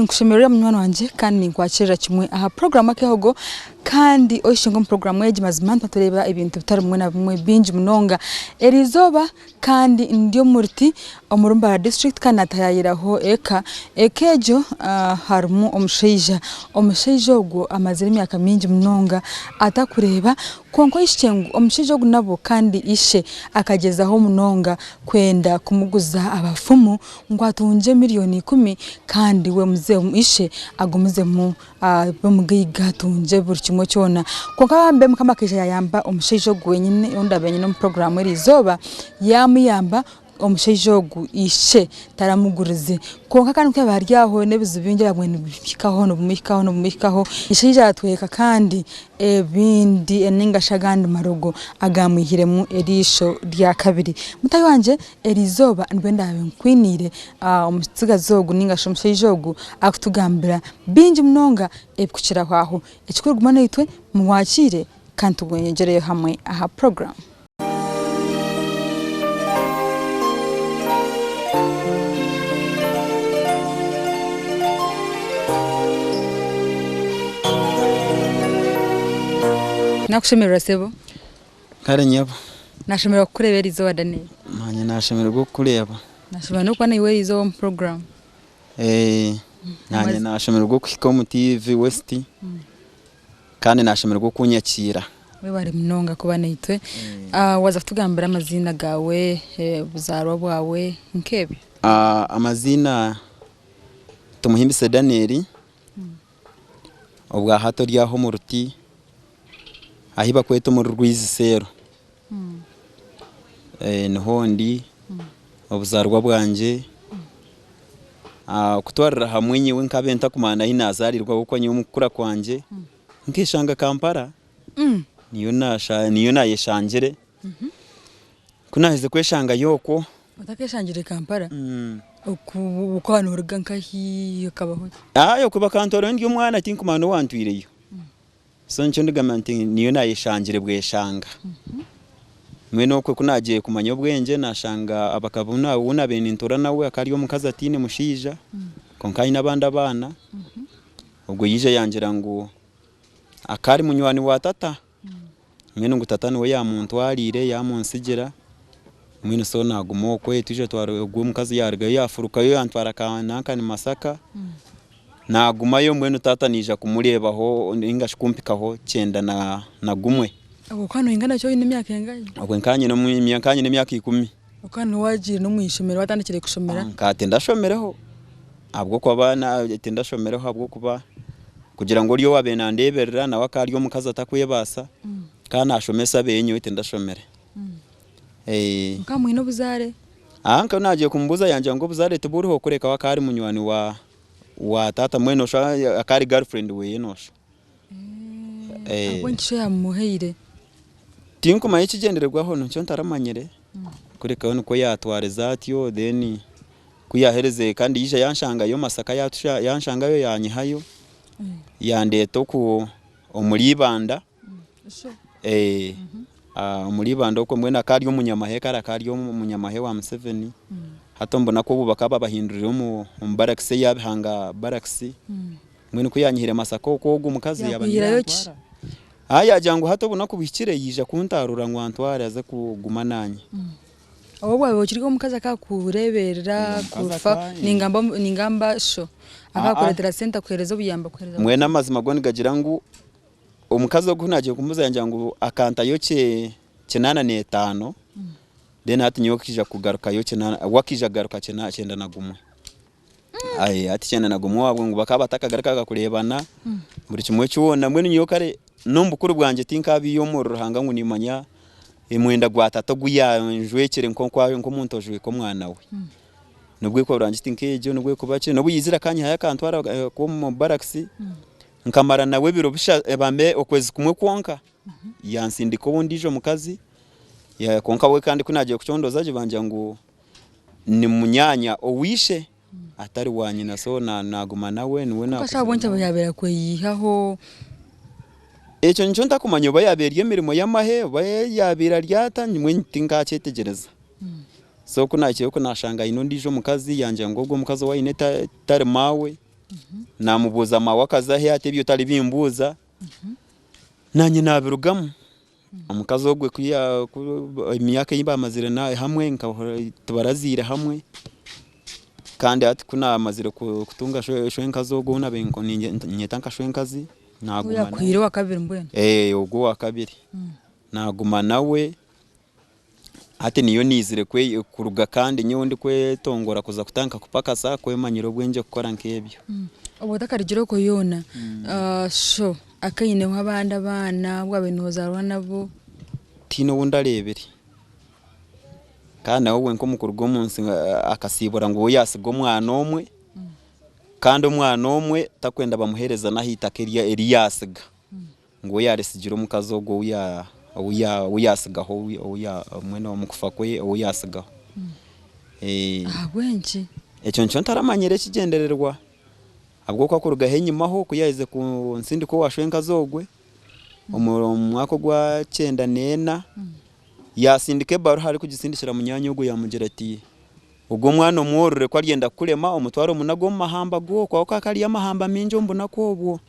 Ninkushemererwa munywani wangye kandi ninkwakirira kimwe aha puroguraamu Akeehogo kandi oshushe ngu omu puroguraamu egi mazima nituba nitureeba ebintu bitari bimwe na bimwe bingi munonga. Eriizooba kandi ndi omu ruti omuri Mbarara disiturikiti kandi naataayaayiraho eka, eka egyo harimu omushaija, omushaija ogwo amazire emyaka mingi munonga atakureeba kwonka oishukye ngu omushaija ogu nabwo kandi ishe akagyezaho munonga kwenda kumuguza abafumu ngu atungye miriyoni ikumi kandi we ishe agumizemu abe omugaiga atungye buri kimwe kyona. Kwonka bambe Mukama akaija yayamba omushaija ogu wenyine ou ndabaire nyine omu puroguraamu eriizooba, yamuyamba omushaija ogu ishe taramugurize. Kwonka kandi ku yaabaire ari aho n'ebizibu bingi ebyabire nibimuhikaho nibimuhikaho nibimuhikaho, omushaija yatweka kandi ebindi ninga shi agandi marogo agaamwihiremu eriisho rya kabiri. Mutaahi wangye eriizooba nibwe ndaabe nkwiniire omutsigazi ogu ninga shi omushaija ogu akutugambira bingi munonga ebikukiraho aho. Ekikuru guma naitwe mwakiire kandi tubweyongyereyo hamwe aha puroguraamu. Nakushemererwa sebo. Kare nyabo. Nashemererwa kukureeba eriizooba Daniel. Nanye nashemererwa okukureeba. Nashemererwa n'okuba naiwe eriizooba omu puroguraamu. Nanye nashemererwa okuhika omu TV West kandi nashemererwa okunyakiira. Webare munonga kuba naitwe. Waza kutugambira amaziina gaawe, obuzaarwa bwawe nk'ebyo. Amaziina Tumuhimbise Daniel, obwahati ori aho omu ruti ahu bakweta omuri Rwizi seero niho ndi, obuzaarwa bwangye kutwarira hamwe nyowe nkabe ntakumanya ahu nazarirwe ahabw'okuba nyowe omu kukura kwangye nkeshanga Kampala niyo nayeshangire, ku naherize kweshangayo okwo. Otakeshangire Kampala okaba noruga nkahi okabaho ki? Okwo bakantwarayo ndi omwana tinkumanya n'owantwireyo. So nikyo ndigamba nti niyo nayeshangire bweshanga. Mbwenu okwe ku nagiire kumanya obwengye nashanga abakaba ou nabaire nintuura nawe akaba ari omukazi ataine mushaija kwonka aine abandi abaana, ogwo yaija yangira ngu akaba ari munywani wa tata, mbwenu ngu tata niwe yamuntwariire yamunsigira, mbwenu so naguma okwe twija ogwo omukazi yarugayo yafurukayo yantwara nanka ni Masaka. Naagumayo mbwenu taata naija kumureebaho ninga shi kumpikaho kyenda na gumwe. Obwo okaba noingana ki oine emyaka engahi? Obwo nkaba nyine emyaka ikumi. Okaba niho wagiire n'omu ishomero watandikire kushomera? Nkaba tindashomireho ahabw'okuba tindashomireho ahabw'okuba kugira ngu oriya owaabaire nandeeberera nawe akaba ari omukazi atarikwebaasa kandi nashomesa abeeye nyowe tindashomire. Mukaba mwine obuzaare? Nkaba naagiire kumubuuza yangira ngu obuzaare tiburiho kureka we akaba ari munywani wa wa taata mbwenu noshusha akaba ari girlfriend weye noshusha. Ahabw'enki shi yamuhaire? Tinkumanya ekigyendererwaho nikyo ntaramanyire kureka we nikwo yatwarize atyo then ku yaherize kandi yaija yanshangayo Masaka yanshangayo yanyihayo yandeeta oku omuri Ibanda. Omuri Ibanda okwo mbwenu akaba ari omunyamahe kare akaba ari omunyamahe wa Museveni hati omu bunaku obu bakaba babahindurire omu barakisi eya Bihanga barakisi mbwenu ku yanyihire Masaka okwo ogwo omukazi yaaba niiwe Yakwihirayo ki? antwara. Yaagira ngu hati obunaku buhikire yaija kuntaarura ngu antware aze kuguma naanye. Obu waabaire okiri omukazi akakureeberera kufa ningamba sho akakureetera sente akuheereza obuyambi akuheereza. Mbwenu amazima go nigagira ngu Omukazi ogu ku naagiire kumubuuza yangira ngu akantayo kinaana n'etaano then hati nyowe akaija kugarukayo we akaija kugaruka kyenda na gumwe. Hati kyenda na gumwe owaabwe ngu bakaba batakagarukaga kureebana buri kimwe kyona mbwenu nyowe kare n'omu bukuru bwangye tinkabiiha omuri Ruhanga ngu niimanya omwenda gwa tata ogu yanjwekire nk'omuntu ojweka omwana we. N'obu ekuba burangiti nk'egyo n'obu ekuba ki n'obu yaizire akanyihayo akantwara omu barakisi. Nkamara nawe ebiro bambe okwezi kumwe kwonka, yansindika ow'ondiijo mukazi, kwonka we kandi ku naagiire kucondooza gye bangira ngu ni munyaanya ow'eishe atari wa nyina so naaguma nawe niwe Kwonka shi ahabw'enki naakuzire nawe. yaabaire akweyihaho? Ekyo nikyo ntakumanya oba yaabaire eri emirimo y'amahe oba yaabaire ari ata mbwenu tinkakyetegyereza. So ku naagiireyo ku naashanga aine ondiijo mukazi yangira ngu ogwo omukazi ou aine tari maawe. Naamubuuza maawe akaza hi ati ebyo otaribimbuuza, naanye naabirugamu. Omukazi ogwe ku ya ku emyaka ei baamazire hamwe tibarazaire hamwe kandi hati ku naamazire kutunga shwenkazi ogwo ou naabaire niinyeta nka shwenkazi naaguma nawe. Oyakuhaire owakabiri mbwenu? Ogwo owakabiri naaguma nawe. Hati niyo naizire kuruga kandi nyowe ndikwetongora kuza kutandika kupakasa kwemanyira obwengye kukora nk'ebyo. Obwo otakarugire okwo yoona, sho akaineho abandi abaana abu waabaire noozaarwa nabo? Tihaine ou ndareebire. Kandi nawe wenka omu kuruga omu nsi akasiibura ngu we yaatsiga omwana omwe kandi omwana omwe takwenda bamuheereza n'aha itaka eri yaatsiga. Ngu we yaaritsigire omukazi ogwo ou yaatsigaho mbwenu omu kufa kwe ou yaatsigaho. Ahabw'enki? Ekyo nikyo ntaramanyire ekigyendererwa ahabw'okuba kurugaho enyimaho ku yaaherize kunsindika owa shwenkazi ogwe omu mwaka ogwa kyenda n'ena, yaasindika ebaruha arikugisindikira munyaanya ogwo yaamugira ati, Ogwo omwana omworore ku aryenda kukurema omutware omunage omu mahamba g'okwo ahabw'okuba hakaba hariyo amahamba maingi omu bunaku obwo.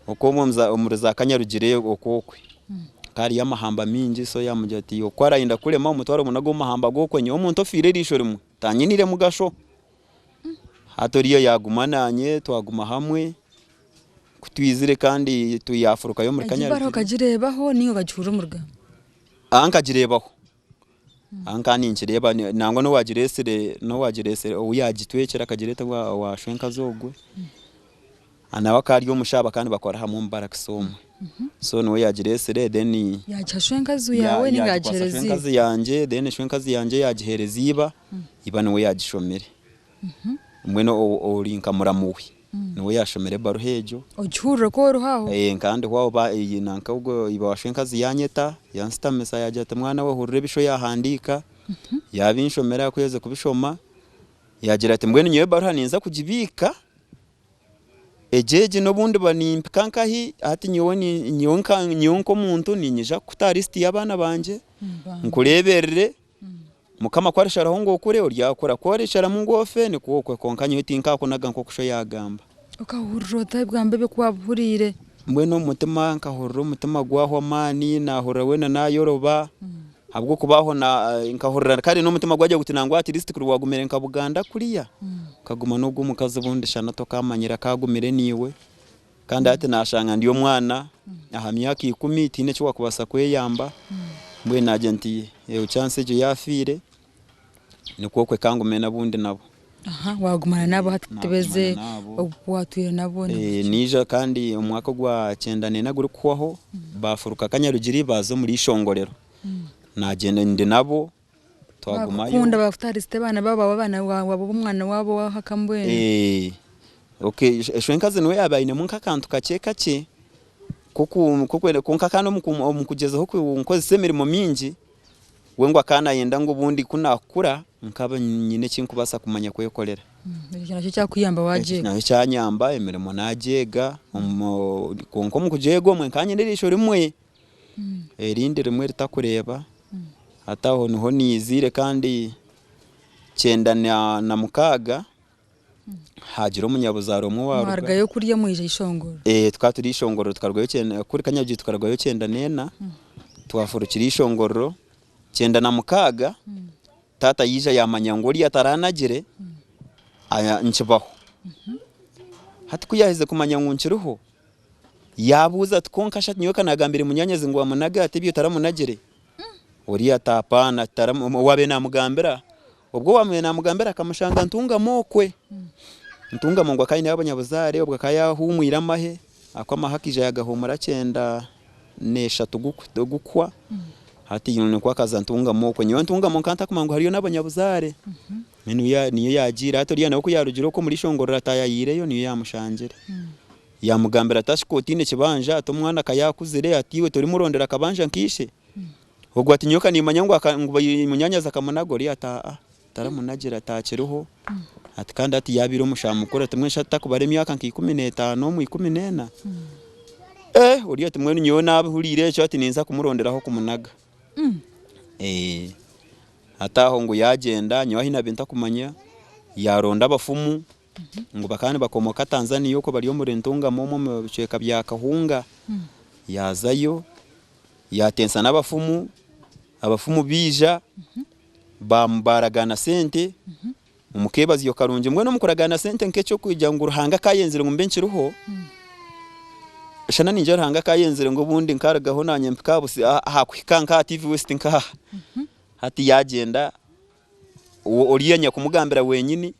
Okwo omuri za Kanyarugire okwo okwe hakaba hariyo amahamba maingi so yaamugira ati ku arayenda kukurema omutware omunage omu mahamba g'okwo nyowe omuntu ofiire eriisho rimwe tanyiniire mugasho. Hati oriya yaaguma naanye twaguma hamwe ku twizire kandi yaafurukayo omuri Egi baruha Kanyarugire. okagireebaho nainga okagihurira omu rugamba? Aa nkagireebaho. Aha nkaba ninkireeba nangwa n'owagireetsire n'owagireetsire ou yaagitwekire akagireeta owa shwenkazi ogwe, nawe akaba ari omushaho bakaba nibakora hamwe omu barakisi omwe. So niwe yaagireetsire then Yaagiha shwenkazi yaawe nainga yaagikwasa yaagiheereza iba? shwenkazi yangye then shwenkazi yangye yaagiheereza iba, iba niwe yaagishomire. Mbwenu ori nka muramu we niwe yaashomire ebaruha egyo. Ogihurire ku oriho aho? Nkaba ndiho aho nanka ogwo iba wa shwenkazi yaanyeta yansitamisa yaagira ati mwana we hurira ebi sho yaahandiika. Yaabinshomera ku yaaherize kubishoma yaagira ati mbwenu nyowe ebaruha ninza kugibiika, egyo egi n'obu ndiba nimpika nkahi hati nyowe nyowe nk'omuntu niinyija kukuta aha lisiti y'abaana bangye nkureeberere. Mukama ku arisharaho ngu okure, oryakura, ku orisharamu ngu ofe, nikwo okwe, kwonka nyowe tinkaakunaga nk'oku sho yaagamba. Okahurira ota ebigambo ebyo ku waabihuriire? Mbwenu omu mutima nkahurira omutima gwahwa amaani, naahurira weena naayoroba, ahabw'okuba aho nkahurira kare n'omutima gwagira guti nangwa at least kuri waagumire nka Buganda kuriya, okaguma n'ogwo omukazi obundi shana tokaamanyire akaagumire naiwe, Kandi hati naashanga ndi omwana aha myaka ikumi tihaine eki waakubaasa kweyamba, mbwenu naagira nti eyo chance egyo yaafiire nikwo okwe ka ngume n'abu ndi nabo. Aha waagumana nabo hati tutebeze obu waatwire nabo. Naija kandi omwaka ogwa kyenda n'ena gurikuhwaho baafuruka Kanyarugiri baaza omuri Ishongorero, naagyenda ndi nabo twagumayo. Bakukunda bakutarisite abaana baabo baaba abaana waba omwana waabo ow'ahaka mbwenu. Okay eshwenkazi niwe yaaba ainemu nk'akantu kakye kakye k'okwenda kwonka kandi omu kugyezaho kunkozesa emirimo mingi we ngu akaba nayenda ngu obundi ku naakukura nkaba nyine eki nkubaasa kumanya kwekorera. Ekyo nakyo kyakuyamba wagyega? Ekyo nakyo kyanyamba emirimo nagyega kwonka omu kugyega omwe nkaba nyine eriisho rimwe. Erindi rimwe ritakureeba, hati aho niho naiziire kandi kyenda na mukaaga haagira omunyabuzaare omwe owaaruga. Mwarugayo kuriya mwaija Ishongoro? Tukaba turi Ishongororo tukarugayo kyenda, kuri Kanyabugiri tukarugayo kyenda n'ena, twafurukira Ishongororo, kyenda na mukaaga taata yaija yaamanya ngu oriya taranagire nkibaho. Hati ku yaaherize kumanya ngu nkiriho, Yaabuuza ati, Kwonka shi ati nyowe ka naagambire munyaanyazi ngu amunage ati ebyo taramunagire? Oriya ati, Apaana, owaabaire naamugambira, obwo owaabaire naamugambira akamushanga Ntungamo okwe. Ntungamo ngu akaba aineyo abanyabuzaare, obwo akaba yaahuumwire amahe, ahabw'okuba amahe akaija yaagahuumura kyenda n'eshatu gukwa, hati nikwo akaza Ntungamo okwe. Nyowe Ntungamo nkaba ntakumanya ngu hariyo n'abanyabuzaare, niyo yaagiire. Hati oriya nawe ku yaarugire okwo omuri Ishongororo ataayayiireyo niyo yaamushangire. Yaamugambira ati, Ashika otaine kibanja, ati omwana aka yaakuzire, ati iwe torimurondera akabanja nka ishe? Ogwo ati, Nyowe ka nimmanya ngu munyaanyazi akamunaga, oriya ati, Aa, taramunagira, taakiriho. Ati kandi hati yaabaire omushaija mukuru, ati mbwenu shi atakubara emyaka nka 15 omu 14? Ee, oriya ati, Mbwenu nyowe naabihuriire ekyo, ati ninza kumuronderaho kumunaga. Hati aho ngu yaagyenda, nyowe ahi naabaire ntakumanya, yaaronda abafumu. Ngu bakaba nibakomoka Tanzania okwo bari omuri Ntungamo omwo omu bicweka bya Kahunga. Yaazayo yaatensa n'abafumu, abafumu baija baaragaana sente omu keebazyo karungi. Mbwenu omu kuragaana sente nk'eky'okugira ngu Ruhanga akaayenzire ngu mbe nkiriho, shana ningira Ruhanga akaayenzire ngu obundi nkarugaho naanye mpike aha kuhika nk'aha TV West nk'aha. Hati yaagyenda Oriya nyakumugambira wenyini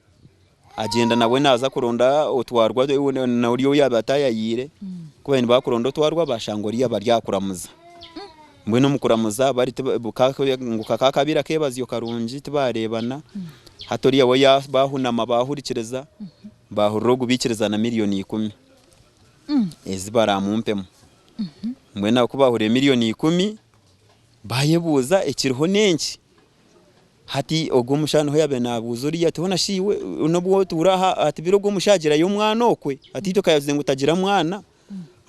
agyenda nawe naaza kuronda otwarwa na oriya ou yaabaire ataayayiire, ku baabaire nibaza kuronda otwarwa baashanga oriya bari aha kuramuza. Mbwenu omu kuramuza bari ngu kakaba kabaire akeebazyo karungi tibaareebana, hati oriya we baahunama baahurikiriza, baahurira ogu baikirizana miriyoni ikumi ezi baraamumpemu. Mbwenu aho ku baahuriire miriyoni ikumi, baayebuuza ekiriho n'enki? Hati ogwo omushaija niho yaabaire naabuuza oriya ati, Hoona shi iwe n'obu otuura aha, ati biri ogwo omushaija agirayo omwana okwe? Ati itwe ka yaagize ngu tagira mwana,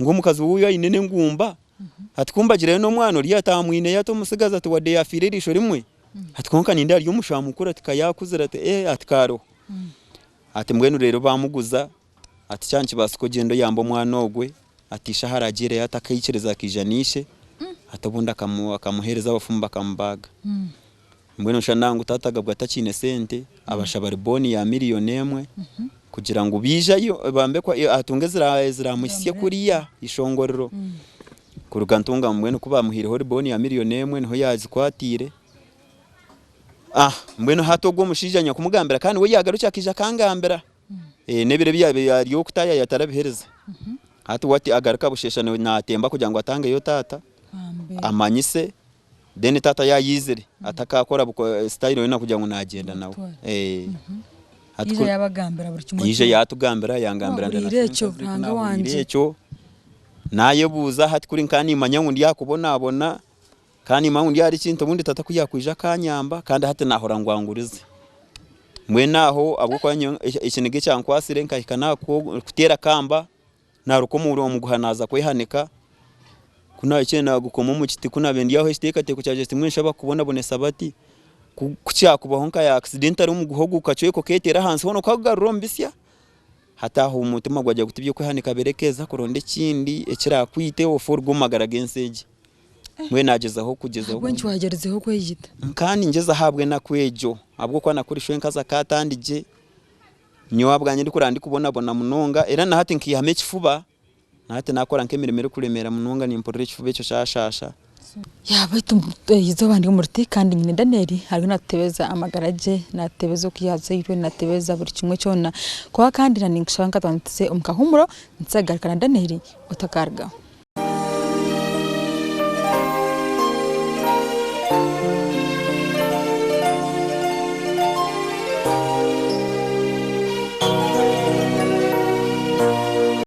ngu omukazi we aine n'engumba. Ati ku mbagirayo n'omwana oriya ati amwineyo ati omutsigazi ati wadde yaafiire eriisho rimwe, ati kwonka nindeeba ari omushaija mukuru ati ka yaakuzire ati ee ati kariho. Ati mbwenu reero baamuguza ati kyaba nikibaasika ogyende oyambe omwana ogwe, ati ishe ahu araagiireyo ati akaikiriza akaija na ishe, ati obundi akamuheereza abafumu bakamubaaga. Mbwenu noshusha ngu taata agabwa atakiine sente, abashaba ribooni ya miriyoni emwe kugira ngu baijayo bambe atunge eziraamuhitsye kuriya eishongorero. Kuruga Ntungamo mbwenu ku baamuhaireho ribooni ya miriyoni emwe niho yaazikwatiire. Mbwenu hati ogwo omushaija nyakumugambira kandi we yaagarukye akaija akangambira. N'ebiro ebi yaabaire ari ow'okutaayaaya tarabiheereza. Hati we agaruka busheesha naatemba kugira ngu atangeyo taata amanyise, then taata yaaba yaizire atakaakora sitayiro yoona kugira ngu naagyenda nawe. Yaija yaabagambira buri kimwe Yaija yaatugambira yangambira ngu Wahuriire ekyo, Ruhanga wangye. ekyo, naayebuuza hati kuri nkaba niimanya ngu ndi aha kubonabona. Kandi nimanya ngu ndi ahari ekintu obundi tata ku yaakwija akanyamba kandi hati naahurira ngu angurize. Mbwenu aho ahabw'okuba nyowe ekiniga ekyankwatsire nkahika n'aha kuteera kamba naaruka omuguha naaza kwehanika, ku naahikire naagukoma omu kiti ku naabaire ndi aho ekiteekateeko kyagira kiti mbwenu shi abakubonabonesa bati ku kyakubaho nka ya accident omuguha ogu gukacweka okeeteera ahansi hoona okagugarura omu bitsya? Hati aho omutima gwagira guti eby'okwehanika bireke za kuronda ekindi ekiraakwite ofe oruge omu magara g'ensi egi. Mbwenu naagyezaho kugyezaho. Ahabw'enki waagyerizeho kweyita? Nkaba ningyezaho ahabw'enaku egyo ahabw'okuba nakura ishwe nkaza kaatandi gye, nyowe ahabwangye ndikuraba ndikubonabona munonga era na hati nkaihamu ekifuba, na hati naakora nk'emirimo erikuremeera munonga nimpurira ekifuba ekyo kyashaasha. Yaaba baitu eizooba ndi omu ruti kandi nyine Daniel ariyo natutebeza amagara gye, natutebeza oku yazairwe, natutebeza buri kimwe kyona. Kwonka kandi na ninkushaba nka twaba tuze omu kahuumuro nituza kugaruka na Daniel otakarugaho.